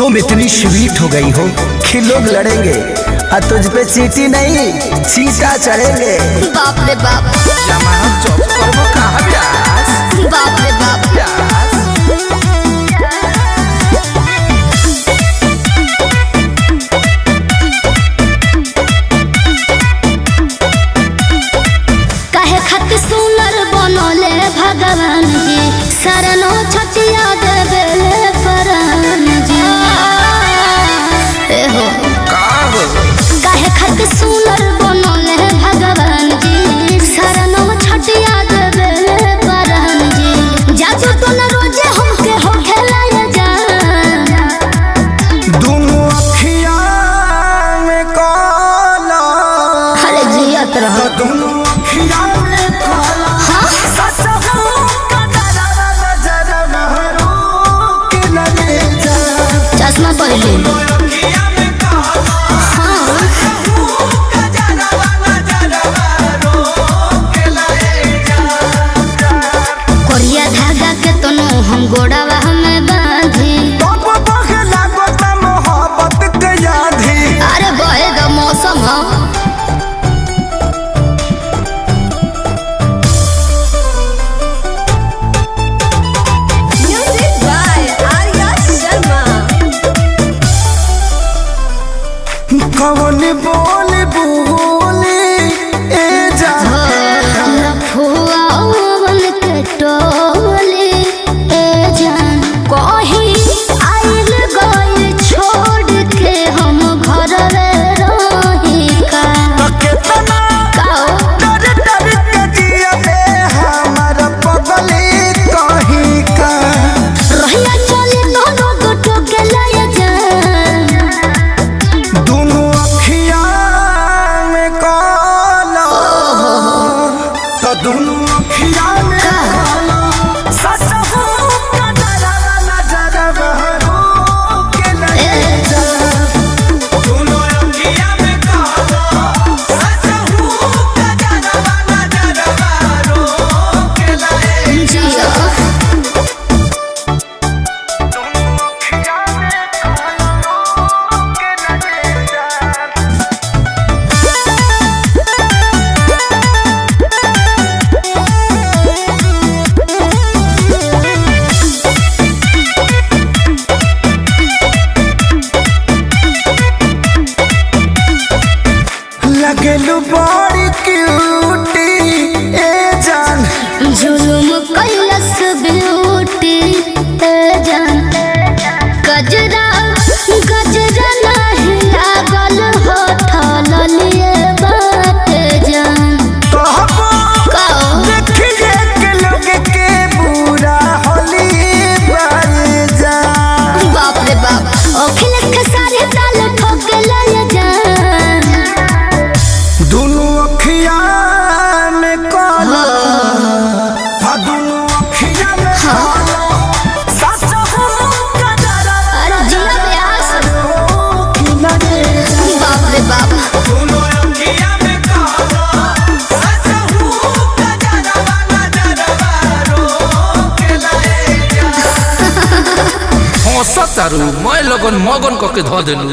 तुम इतनी स्वीट हो गई हो कि लोग लड़ेंगे और तुझ पे चीटी नहीं चीता चढ़ेंगे। बाप रे बाप, जमानत जब्त करबो कहाँ ब्यास? बाप रे बाप। ब्यास। काहे खातिर सुनर बनले भगवान जी, शरणो छटिया देवेले परान जी। ए हो। का हो? काहे खातिर सुनर बनले भगवान जी, शरणो छटिया देवेले परान जी। जादू तो न रोजे हमके हो खेलाए जान। दोनों अखिया में काला, अरे जियत रहो। दोनों अखिया में काला। हाँ? सच हो कतरा नजर महरू के न ले जा। चश्मा पहले। अखिया में काला, हाँ। कजरा नजर महरू के न ले जा। कोरिया धागा के तनो हम गोड़ावा में बांधी। तब बहला गोता मोहब्बत के यादी। अरे बहे द मौसम ह। Music by Arya Sharma. कौन बोल बोले ए जा। लफुआवन के टोले ए जान, कहीं आइल गइल छोड़ के हम घर में रही का। तो केतना काओ? डर डर के जियते हमर पगली कहीं का। रहिया चले तो लोग टोके लाए जान। दोनों अखिया में काला, तो दोनों अखिया में काला। सच हो कजरा नजर बहरू के लगे जा। दोनों अखिया में काला, सच हो कजरा नजर बहरू के लगे जा। जिया। लगलू बड़ी क्यूटी ए जान। जुलुम कैलस ब्यूटी ए जान। गजरा गजरा नाही लागल हो ठललिए बात जान। कहबो काओ? देखिए के लोग के बुरा होली बाई जान। बाप रे बाप, अखिलेश के सारे ताल ठोक लाए जान। दोनों अखिया में काला, हाँ दोनों अखिया में काला। सच हो कजरा अरे जिया ब्यास। की लगे जा। बाप रे बाप। दोनों अखिया में काला, सच हो कजरा नजर बहरू के लगे जा। हंसतारू मैं लगन मगन कके धऽ देलू।